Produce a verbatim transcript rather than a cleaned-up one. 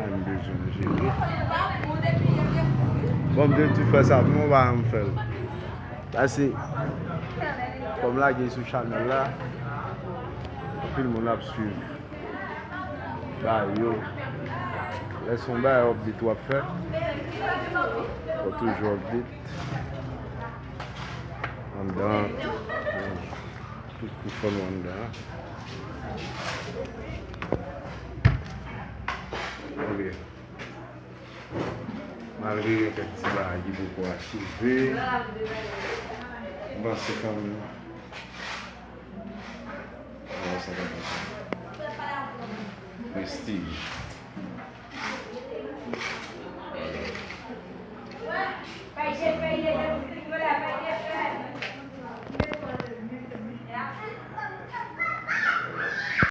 M bezwen jere. Bon, m te di fè sa pou mwen, pa janm fè l. Pase, kòm lage sou chanèl la, anpil moun ap swiv bagay yo. Lè se yon bagay update w ap fè, fò toujou update anndan an. Tout kou fò nou anndan an. Ok. Malgre gen kèk ti bagay ki poko achive, m panse kanmenm bagay sa ka pase. Prestij.